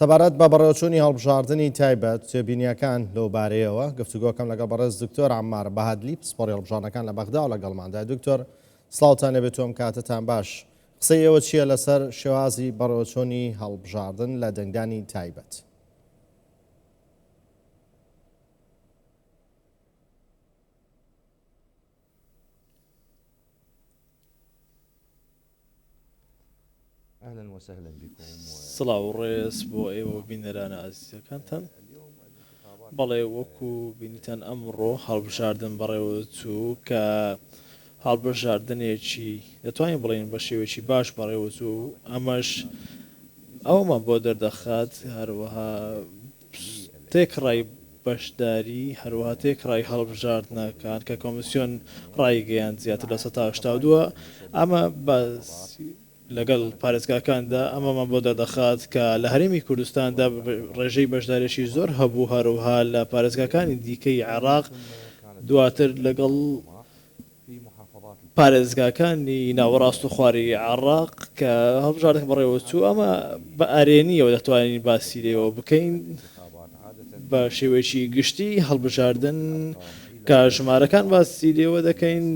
سەبارەت بە بەڕێوەچوونی هەڵبژاردنی تایبەت، تێبینییەکان لەو بارەیەوە، گفتوگۆکەم لەگەڵ بەڕێز دکتۆر عەممار بەهادلی، پسپۆڕی هەڵبژاردنەکان لە بەغداوە لەگەڵماندایە. دکتۆر سڵاوتان لێبێت و ئەم کاتەتان باش. قسەی ئێوە چییە لەسەر شێوازی بەڕێوەچوونی هەڵبژاردن لە دەنگدانی تایبەت؟ سڵاو و ڕێز بۆ ئێوە و بینەرانە ئازیزەکانتان. بەڵێ وەکو بینیتان ئەمڕۆ هەڵبژاردن بەڕێوەچوو کە هەڵبژاردنێکی دەتوانین بڵێین بە شێوەیەکی باش بەڕێوەچوو ئەمەش ئەوەمان بۆ دەردەخات هەروەها تێکڕای بەشداری، هەروەها تێکڕای هەڵبژاردنەکان کە کۆمیسیۆن ڕایگەیاند زیاتر لە 82% ئەمە باسی لەگەڵ پارێزگاکاندا ئەمەمان بۆ دەردەخات کە لە هەرێمی کوردستاندا ڕێژەی بەشداریی زۆر هەبوو هەروەها لە پارێزگاکانی دیکەی عێراق دواتر لەگەڵ پارێزگاکانی ناوەڕاست و خواری عێراق کە هەڵبژاردنەکە بەڕێوەچوو، ئەمە بە ئەرێنییەوە دەتوانین باسی لێوە بکەین. بە شێوەیەکی گشتی هەڵبژاردن کە ژمارەکان باسی لێوە دەکەین،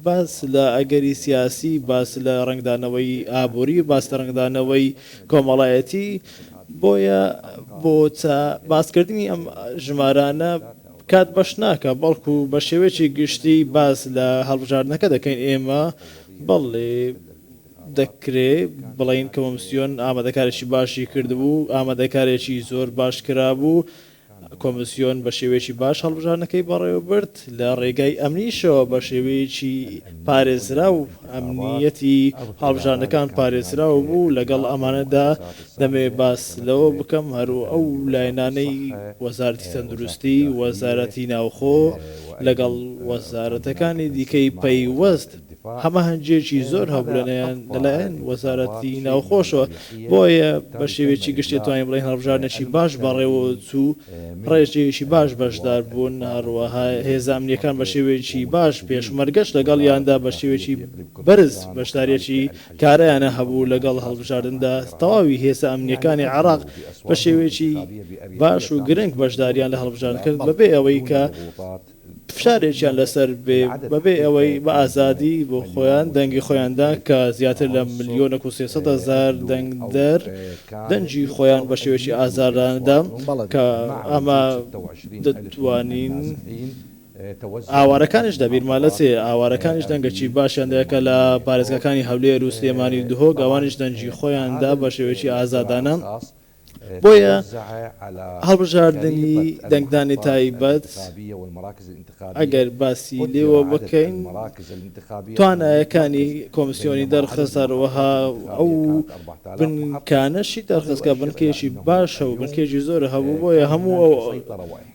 باس لە ئەگەری سیاسی، باس لە ڕەنگدانەوەی ئابووری، باس لە ڕەنگدانەوەی کۆمەڵایەتی، بۆیە بۆ باسکردنی ئەم ژمارانە کات بەش ناکا، بەڵکو بە شێوەیەکی گشتی باس لە هەڵبژاردنەکە دەکەین، ئێمە بەڵێ دەکرێ بڵێین کۆمسیۆن ئامادەکارێکی باشی کردبوو، ئامادەکارێکی زۆر باش کرابوو، کۆمسیۆن بە شێوەیەکی باش هەڵبژاردنەکەی بەڕێوەبرد، لە ڕێگای ئەمنیشەوە بە شێوەیەکی پارێزراو ئەمنییەتی هەڵبژاردنەکان پارێزراو بوو، لەگەڵ ئەمانەدا دەمەوێت باس لەوە بکەم هەر ئەو لایەنانەی وەزارەتی تەندروستی، وەزارەتی ناوخۆ لەگەڵ وەزارەتەکانی دیکەی پەیوەست هەماهەنگییەکی زۆر هەبوو لەلایەن وەزارەتی ناوخۆشەوە، بۆیە بە شێوەیەکی گشتی دەتوانین بڵێین هەڵبژاردنێکی باش بەڕێوەچوو، ڕێژەیەکی باش بەشدار بوون، هەروەها هێزە ئەمنییەکان بە شێوەیەکی باش پێشمەرگەش لەگەڵیاندا بە شێوەیەکی بەرز بەشدارییەکی کارایانە هەبوو لەگەڵ هەڵبژاردندا تەواوی هێزە ئەمنییەکانی عێراق بە شێوەیەکی باش و گرنگ بەشداریان لە هەڵبژاردن کرد بەبێ ئەوەی کە فشارێکیان لەسەر بێ بەبێ ئەوەی بە ئازادی بۆ خۆیان دەنگی خۆیان دا کە زیاتر لە ملیۆنێک و 300 هەزار دەنگدەر دەنگی خۆیان بە شێوەیەکی ئازادانە دا کە ئەمە دەتوانین ئاوارەکانیش لەبیرمان نەچێ، ئاوارەکانیش دەنگەکی باشیان دا کە لە پارێزگاکانی هەولێر و سلێمانی و دهۆک ئەوانیش دەنگی خۆیان دا بە شێوەیەکی ئازادانە، بۆیە هەڵبژاردنی دەنگدانی تایبەت ئەگەر باسی لێوە بکەین توانایەکانی کۆمسیۆنی دەرخست، هەروەها ئەو بنکانەشی دەرخست کە بنکەیەکی باشە و بنکەیەکی زۆر هەبوو، بۆیە هەموو ئەو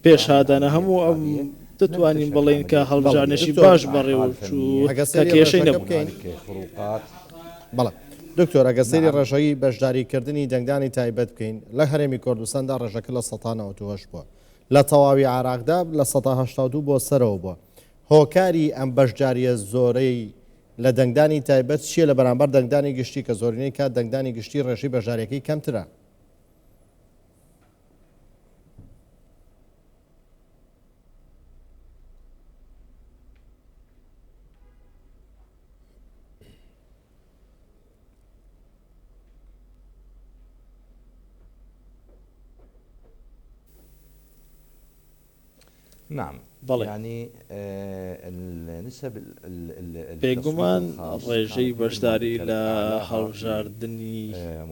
پێشهاتانە هەموو ئەم دەتوانین بڵێین کە هەڵبژاردنێکی باش بەڕێوەچوو ئەگەر کە سەیری کێشەی ڕێژەکە نەبوو. بکەین بەڵێ دکتۆر ئەگەر سەیری ڕێژەی بەشداریکردنی دەنگدانی تایبەت بکەین لە هەرێمی کوردستاندا ڕێژەکە 98% بووە لە تەواوی عێراقدا 82% بۆ سەرەوە بووە هۆکاری ئەم بەشدارییە زۆرەی لە دەنگدانی تایبەت چییە لە بەرامبەر دەنگدانی گشتی کە زۆرینەی کات دەنگدانی گشتی ڕێژەی بەشداریەکەی کەمترە؟ بەڵێ. بێگومان ڕێژەی بەشداری لە هەڵبژاردنی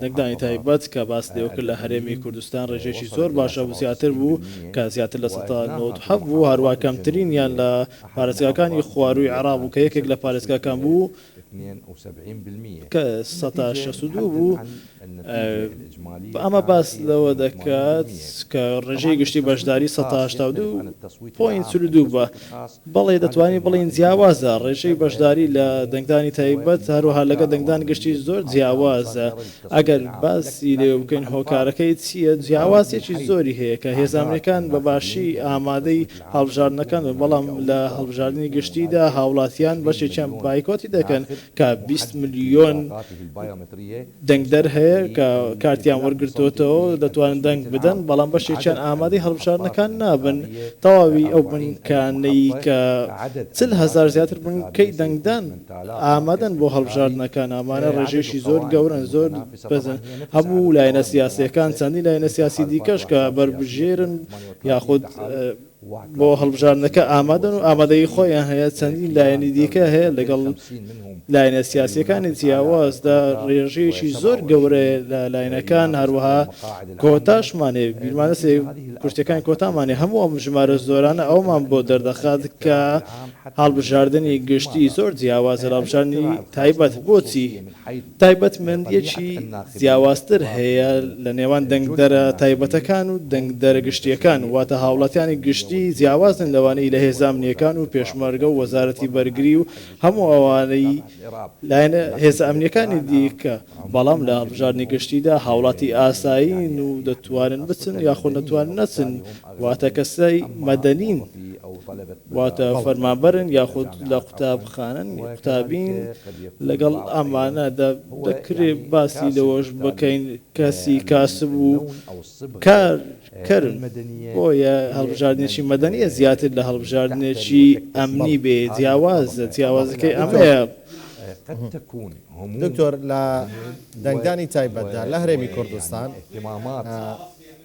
دەنگدانی تایبەت کە باست لێوە کرد لە هەرێمی کوردستان ڕێژەیەکی زۆر باشە و زیاتر بوو کە زیاتر لە 97% بوو، هەروا کەمترینیان لە پارێزگاکانی خوارووی عێراق بوو کە یەکێک لە پارێزگاکان بوو کە 62% بوو. ئەمە باس لەوە دەکات کە ڕێژەی گشتی بەشداری 82.42% بووە. بەڵێ دەتوانین بڵێین جیاوازە، ڕێژەی بەشداری لە دەنگدانی تایبەت هەروەها لەگەڵ دەنگدانی گشتی زۆر جیاوازە، ئەگەر باسی لێوە بکەین هۆکارەکەی چییە، جیاوازییەکی زۆری هەیە کە هێزە ئەمنییەکان بە باشی ئامادەی هەڵبژاردنەکان بن، بەڵام لە هەڵبژاردنی گشتیدا هاوڵاتیان بەشێکیان بایکۆتی دەکەن. کە 20 ملیۆن دەنگدەر هەیە کە کارتیان وەرگرتووەتەوە دەتوانن دەنگ بدەن، بەڵام بەشێکیان ئامادەی هەڵبژاردنەکان نابن. تەواوی ئەو بنکانەی کە 40,000 زیاتر بنکەی دەنگدان ئامادەن بۆ هەڵبژاردنەکان، ئەمانە ڕێژەیەکی زۆر گەورەن، زۆر بەزن. هەموو لایەنە سیاسییەکان، چەندین لایەنە سیاسی دیکەش کە بەربژێرن یاخود بۆ هەڵبژاردنەکە ئامادەن و ئامادەیی خۆیان هەیە، چەندین لایەنی دیکە هەیە لەگەڵ لایەنە سیاسییەکانی جیاوازدا، ڕێژەیەکی زۆر گەورەیە لە لایەنەکان، هەروەها کۆتاشمان هەیە، بیرمان نەچێت کورسییەکانی کۆتامان هەیە، هەموو ئەم ژمارە زۆرانە ئەوەمان بۆ دەردەخات کە هەڵبژاردنی گشتی زۆر جیاوازە لە هەڵبژاردنی تایبەت، بۆچی؟ تایبەتمەندییەکی جیاوازتر هەیە لە نێوان دەنگدەرە تایبەتەکان و دەنگدەرە گشتییەکان، واتە هاوڵاتیانی گشتی جیاوازن لەوانەی لە هێزە ئەمنییەکان و پێشمەرگە و وەزارەتی بەرگری و هەموو ئەوانەی لایەنە هێزە ئەمنییەکانی دیکە، بەڵام لە هەڵبژاردنی گشتیدا هاوڵاتی ئاسایین و دەتوانن بچن یاخود نەتوانن نەچن، واتە کەسای مەدەنین. واتە فەرمانبەرن یاخود لە قوتابخانەن قوتابین، لەگەڵ ئەمانەدا دەکرێ باسی لەوەش بکەین کەسی کاسب و کارکەرن، بۆیە هەڵبژاردنێکی مەدەنییە زیاتر لە هەڵبژاردنێکی ئەمنی بێ جیاوازە، جیاوازەکەی ئەمەیە. دکتۆر لە دەنگدانی تایبەتدا لە هەرێمی کوردستان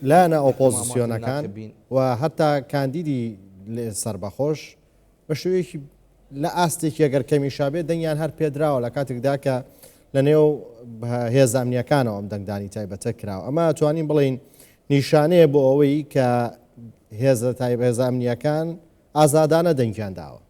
لایەنە ئۆپۆزسیۆنەکان و هەتا کاندیدی سەربەخۆش بە شێوەیەکی لە ئاستێکی ئەگەر کەمیشا بێت دەنگیان هەر پێدراوە لە کاتێکدا کە لە نێو هێزە ئەمنیەکانەوە ئەم دەنگدانی تایبەتە کراوە ئەمە توانین بڵین نیشانەیە بۆ ئەوەی کە هێزە تایبە هێزە ئەمنیەکان ئازادانە دەنگیان داوە.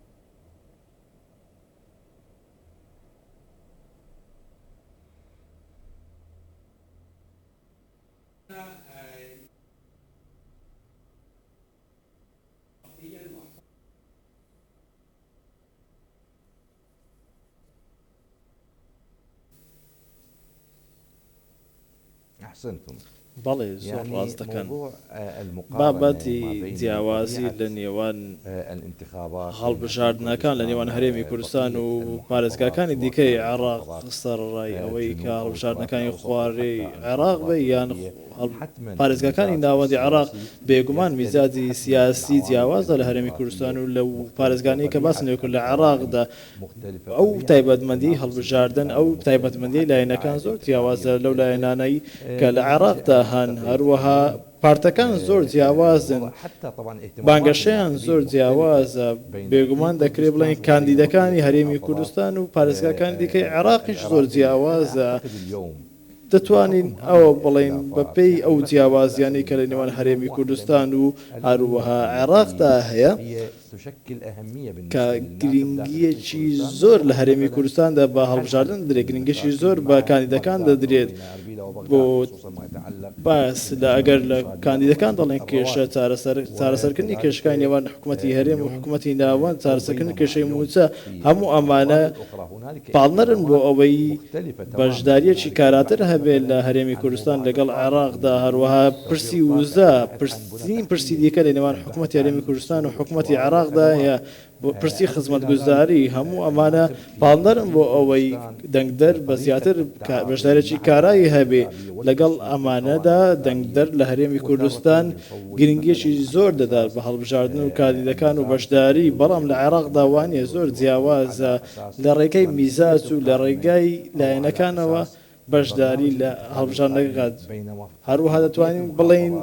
بەڵێ زۆر ڕاست دەکەن. بابەتی جیاوازی لە نێوان هەڵبژاردنەکان لە نێوان هەرێمی کوردستان و پارێزگاکانی دیکەی عێراق سەرەڕای ئەوەی کە هەڵبژاردنەکانی خوارەی عێراق بێ یان پارێزگاکانی ناوەندی عێراق، بێگومان میزاجی سیاسی جیاوازە لە هەرێمی کوردستان و لەو پارێزگانەی کە باسم لێکرد لە عێراقدا، ئەو تایبەتمەندیی هەڵبژاردن، ئەو تایبەتمەندیی لایەنەکان زۆر جیاوازە لەو لایەنانەی کە لە عێراقدا هەن، هەروەها پارتەکان زۆر جیاوازن، بانگەشەیان زۆر جیاوازە، بێگومان دەکرێت بڵێین کاندیدەکانی هەرێمی کوردستان و پارێزگاکانی دیکەی عێراقیش زۆر جیاوازە. دەتوانین ئەوە بڵێین بەپێی ئەو جیاوازییانەی کە لە نێوان هەرێمی کوردستان و هەروەها عێراقدا هەیە، کە گرنگییەکی زۆر لە هەرێمی کوردستاندا بە هەڵبژاردن دەدرێت، گرنگیی زۆر بە کاندیدەکان دەدرێت بۆ باس لە ئەگەر لە کاندیدەکان دەڵێن کێشە چارەسەر چارەسەرکردنی کێشەکانی نێوان حکومەتی هەرێم و حکومەتی ناوەند، چارەسەرکردنی کێشەی مووچە، هەموو ئەمانە پاڵنەرن بۆ ئەوەی بەشدارییەکی کاراتر هەبێت لە هەرێمی کوردستان لەگەڵ عێراقدا، هەروەها پرسی وزە، پرسین پرسی دیکە لە نێوان حکومەتی هەرێمی کوردستان و حکومەتی عێراقدا هەیە، پرسی خزمەتگوزاری، هەموو ئەمانە پاڵنەرن بۆ ئەوەی دەنگدەر بە زیاتر بەشداریی کارایی هەبێ، لەگەڵ ئەمانەدا دەنگدەر لە هەرێمی کوردستان گرنگییەکی زۆر دەدات بە هەڵبژاردن و کاندیدەکان و بەشداری، بەڵام لە عێراقدا وانییە، زۆر جیاوازە لە ڕێگای میزاج و لە ڕێگای لایەنەکانەوە بەشداری لە هەڵبژاردنەکە دەکات. هەروەها دەتوانین بڵێین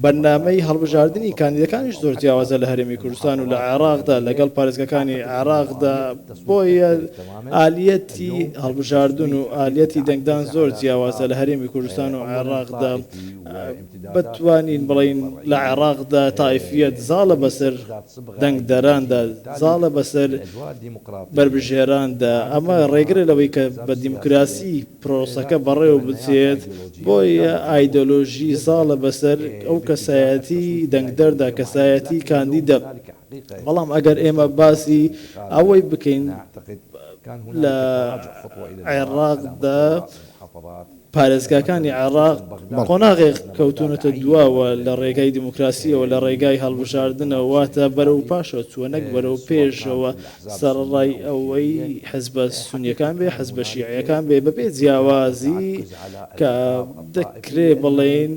بەرنامەی هەڵبژاردنی کاندیدەکانیش زۆر جیاوازە لە هەرێمی کوردستان و لە عێراقدا لەگەڵ پارێزگاکانی عێراقدا، بۆیە ئالیەتی هەڵبژاردن و ئالیەتی دەنگدان زۆر جیاوازە لە هەرێمی کوردستان و عێراقدا. بتوانین بڵێین لە عێراقدا تائیفیەت زاڵە بەسەر دەنگدەراندا، زاڵە بەسەر بەربژێراندا، ئەمە ڕێگرە لەوەی کە بە دیموکراسی پرۆسەکە بەڕێوە بچێت، بۆیە ئایدۆلۆژی زاڵە بەسەر ئەو کەسایەتی دەنگدەردا، کەسایەتی کاندیددا. بەڵام ئەگەر ئێمە باسی ئەوەی بکەین لە عێراقدا. پارێزگاکانی عێراق قۆناغێک کەوتوونەتە دواوە لە ڕێگای دیموکراسییەوە، لە ڕێگای هەڵبژاردنەوە، واتە بەرەو پاشەوە چووە نەک بەرەو پێشەوە، سەرەڕای ئەوەی حزبە سونییەکان بێ، حزبە شیعییەکان بێ، بەبێ جیاوازی کە دەکرێ بڵێین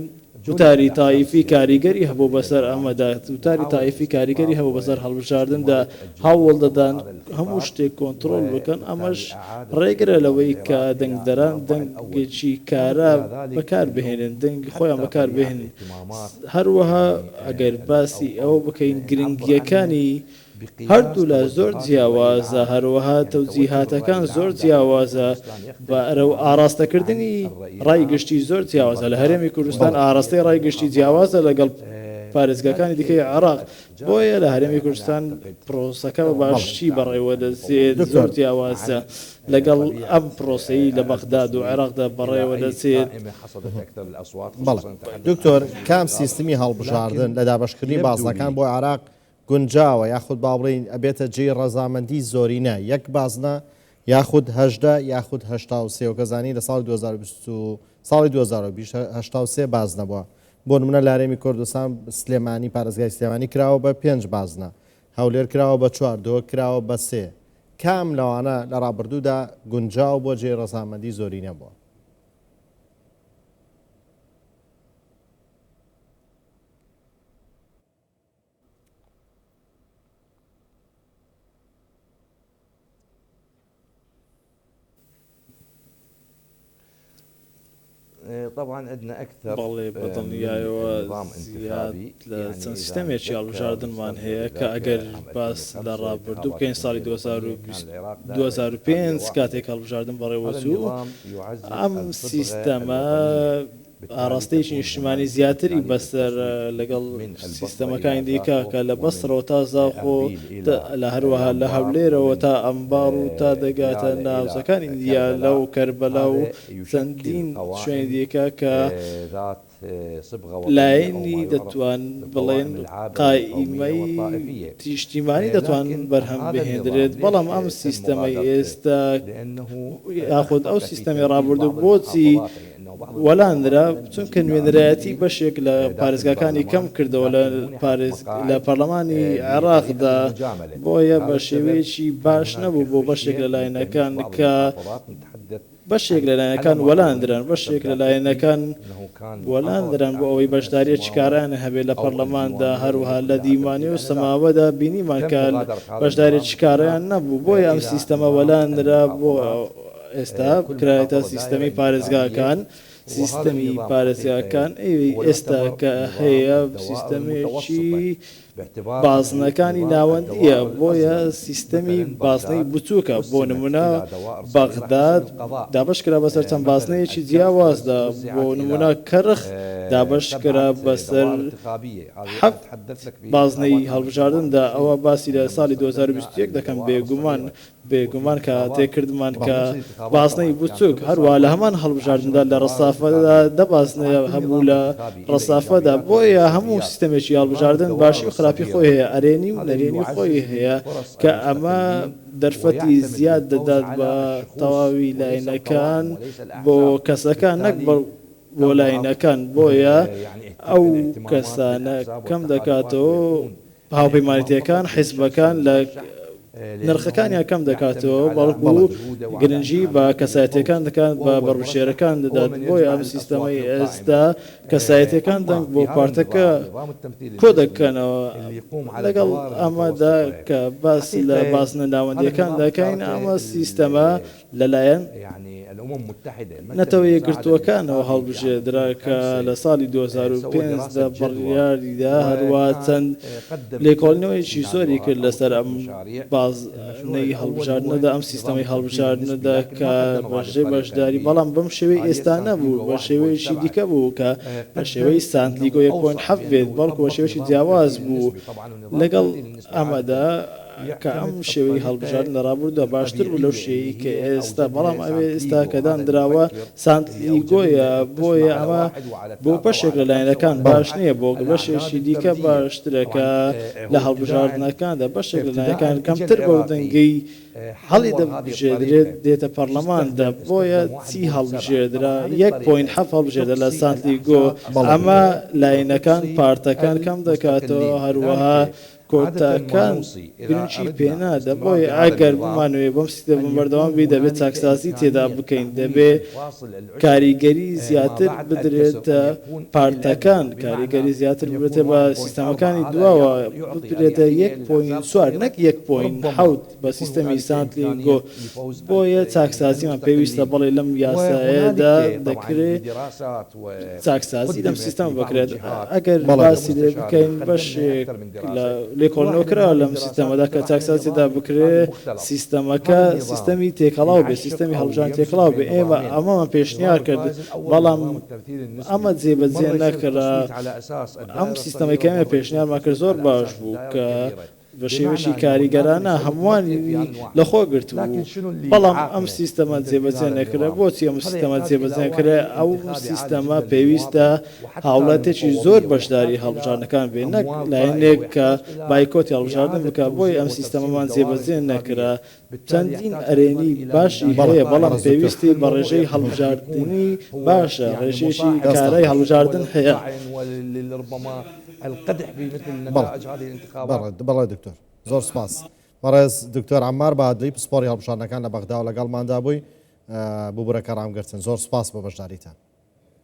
وتاری تایفی کاریگەری هەبوو بەسەر ئەمەدا، وتاری تایفی کاریگەری هەبوو بەسەر هەڵبژاردندا، هەوڵ دەدان هەموو شتێک کۆنتڕۆڵ بکەن، ئەمەش ڕێگرە لەوەی کە دەنگدەران دەنگێکی کارا بەکار بهێنن، دەنگی خۆیان بەکار بهێنن، هەروەها ئەگەر باسی ئەوە بکەین گرنگییەکانی هەردوولا زۆر جیاوازە، هەروەها تەوجیهاتەکان زۆر جیاوازە، بەرەو ئاڕاستەکردنی ڕای گشتی زۆر جیاوازە، لە هەرێمی کوردستان ئاڕاستەی ڕای گشتی جیاوازە لەگەڵ پارێزگاکانی دیکەی عێراق، بۆیە لە هەرێمی کوردستان پرۆسەکە بە باشی بەڕێوەدەچێت، زۆر جیاوازە لەگەڵ ئەم پرۆسەی لە بەغداد و عێراقدا بەڕێوەدەچێت. بەڵێ دکتۆر، کام سیستمی هەڵبژاردن لە دابەشکردنی بازنەکان بۆ عێراق گونجاوە یاخود با بڵێین ئەبێتە جێی ڕەزامەندی زۆرینە یەک بازنە یاخود 18 یاخود 83 و کە زانی لە ساڵی 2020 ساڵی 2020 83 بازنە بووە بۆ نمونە لە هەرێمی کوردستان سلێمانی پارێزگای سلێمانی کراوە بە پێنج بازنە هەولێر کراوە بە چوار دهۆک کراوە بە سێ کام لەوانە لە ڕابردوودا گونجاو بۆ جێی ڕەزامەندی زۆرینە بووە؟ بەڵێ بەدڵنیایەوە زیاد لە چەند سیستەمێکی هەڵبژاردنمان هەیە کە ئەگەر باس لە ڕابردوو بکەین ساڵی 2005 کاتێک هەڵبژاردن بەڕێوەچوو ئەم سیستەمە ئاڕاستەیەکی نیشتیمانی زیاتری بەسەر لەگەڵ سیستەمەکانی دیکە کە لە بەسڕەوە تا زاخۆ لە هەروەها لە هەولێرەوە تا ئەنباڕ و تا دەگاتە ناوچەکانی دیالە و کەربەلا و چەندین شوێنی دیکە کە لایەنی دەتوان بڵێن قائیمەی نیشتیمانی دەتوان بەرهەم بهێندرێت بەڵام ئەم سیستەمەی ئێستا یاخود ئەو سیستەمی ڕابردوو بۆچی وەلانرا، چونکە نوێنەرایەتی بەشێک لە پارێزگاکانی کەم کردەوە لە پارێز لە پەرلەمانی عێراقدا، بۆیە بە شێوەیەکی باش نەبوو بۆ بەشێک لە لایەنەکان کە بەشێک لە لایەنەکان وەلاندران، بەشێک لە لایەنەکان وەلاندران بۆ ئەوەی بەشدارییەکی کارایان هەبێت لە پەرلەماندا، هەروەها لە دیمانیە و سەماوەدا بینیمان کە بەشدارییەکی کارایان نەبوو، بۆیە ئەم سیستەمە وەلانرا بۆ. ئێستا کرایەتە سیستەمی پارێزگاکان، سیستەمی پارێزگاکان ئێستا کە هەیە سیستەمێکی بازنەکانی ناوەندییە، بۆیە سیستەمی بازنەی بچووکە، بۆ نموونە بەغداد دابەشکرا بەسەر چەند بازنەیەکی جیاوازدا، بۆ نموونە کەرخ دابەشکرا بەسەر حەفت بازنەی هەڵبژاردندا، ئەوە باسی لە ساڵی 2021 دەکەم، بێگومان بێگومان کە تێکردمان کە بازنەی بچوک هەروەها لە هەمان هەڵبژاردندا لە ڕەسافەدا دە بازنە هەبوو لە ڕەسافەدا بۆیە هەموو سیستەمێکی هەڵبژاردن باشی و خراپی خۆی هەیە ئەرێنی و نەرێنی خۆی هەیە کە ئەمە دەرفەتی زیاد دەدات بە تەواوی لایەنەکان بۆ کەسەکان نەک بە بۆ لایەنەکان بۆیە ئەو کەسانە کەم دەکاتەوە هاوپەیمانێتییەکان، حیزبەکان لە نرخەکانیان کەم دەکاتەوە، بەڵکو گرنگی بە کەسایەتییەکان دەکات، بە بەربژێرەکان دەدات، بۆیە ئەم سیستەمەی ئێستا کەسایەتییەکان دەنگ بۆ پارتەکە کۆدەکەنەوە. لەگەڵ ئەمەدا کە باس لە بازنە ناوەندییەکان دەکەین، ئەمە سیستەمە لەلایەن نەتەوە یەکگرتووەکانەوە هەڵبژێردرا کە لە ساڵی 2005 دا بڕیاریدا، هەروەها چەند لێکۆڵینەوەیەکی زۆری کرد لەسەر ئەم بازنەی هەڵبژاردنەدا، ئەم سیستەمەی هەڵبژاردنەدا کە ڕێژەی بەشداری، بەڵام بەم شێوەی ئێستا نەبوو، بە شێوەیەکی دیکە بوو کە بە شێوەی سانتلیگۆ 1.7 بێت، بەڵکو بە شێوەیەکی جیاواز بوو. لەگەڵ ئەمەدا. کە ئەم شێوەی هەڵبژاردن لە ڕابردوودا باشتر بوو لەو شێوەی کە ئێستا، بەڵام ئەوێ ئێستا کە داندراوە سانتلیگۆیە، بۆیە ئەمە بۆ بەشێک لە لایەنەکان باش نییە، بۆ بەشێکی دیکە باشترە کە لە هەڵبژاردنەکاندا بەشێک لە لایەنەکان کەمتر بەو دەنگەی هەڵیدەبژێردرێت دێتە پەڕلەمان دە بۆیە چی هەڵبژێردرا یەک point حەفت هەڵبژێردرا لە سانتلیگۆ ئەمە لاینەکان پارتەکان کەم دەکاتەوە هەروەها کۆتاکان گرنگی پێنادە بۆیە ئەگەر بمانەوێ بەم سیستەمە بەردەوام بین دەبێت چاکسازی تێدا بکەین دەبێ کاریگەری زیاتر بدرێتە پارتەکان، کاریگەری زیاتر بدرێتە بە سیستەمەکانی دواوە، ببرێتە یەک point چوار نەک یەک point حەوت بە سیستەمی سانتلیگۆ، بۆیە چاکسازیمان پێویستە، بەڵێ لەم یاسایەدا دەکرێ چاکسازی لەم سیستەمە بکرێت، ئەگەر باسی لێ بکەین بەشێک لە لێکۆڵینەوە کراوە لەم سیستەمەدا کە چاکسازی تێدا بکرێ سیستەمەکە سیستەمی تێکەڵاو بێ سیستەمی هەڵبژاردن تێکەڵاو بێ ئێمە ئەمەمان پێشنیار کرد بەڵام ئەمە جێبەجێ نەکرا ئەم سیستەمەی کە ئێمە پێشنیارمان کرد زۆر باش بوو کە بە شێوەیەکی کاریگەرانە هەمووانی لەخۆ گرتبوو، بەڵام ئەم سیستەمە جێبەجێ نەکرا، بۆچی ئەم سیستەمە جێبەجێ نەکرا؟ ئەو سیستەمە پێویستە هاوڵاتیەکی زۆر بەشداری هەڵبژاردنەکان بێت نەک لایەنێک کە بایکۆتی هەڵبژاردن بکات، بۆیە ئەم سیستەمەمان جێبەجێ نەکرا، چەندین ئەرێنی باشی هەیە، بەڵام پێویستی بە ڕێژەی هەڵبژاردنی باشە، ڕێژەیەکی کارای هەڵبژاردن هەیە. بەڵێ دکتۆر زۆر سپاس. بەڕێز دکتۆر عەمار بادلی پسپۆڕی هەڵبژاردنەکان لە بەغداوە لەگەڵماندا بووی، ببورە کە ڕامگرتن. زۆر سپاس بۆ بەشداریتان.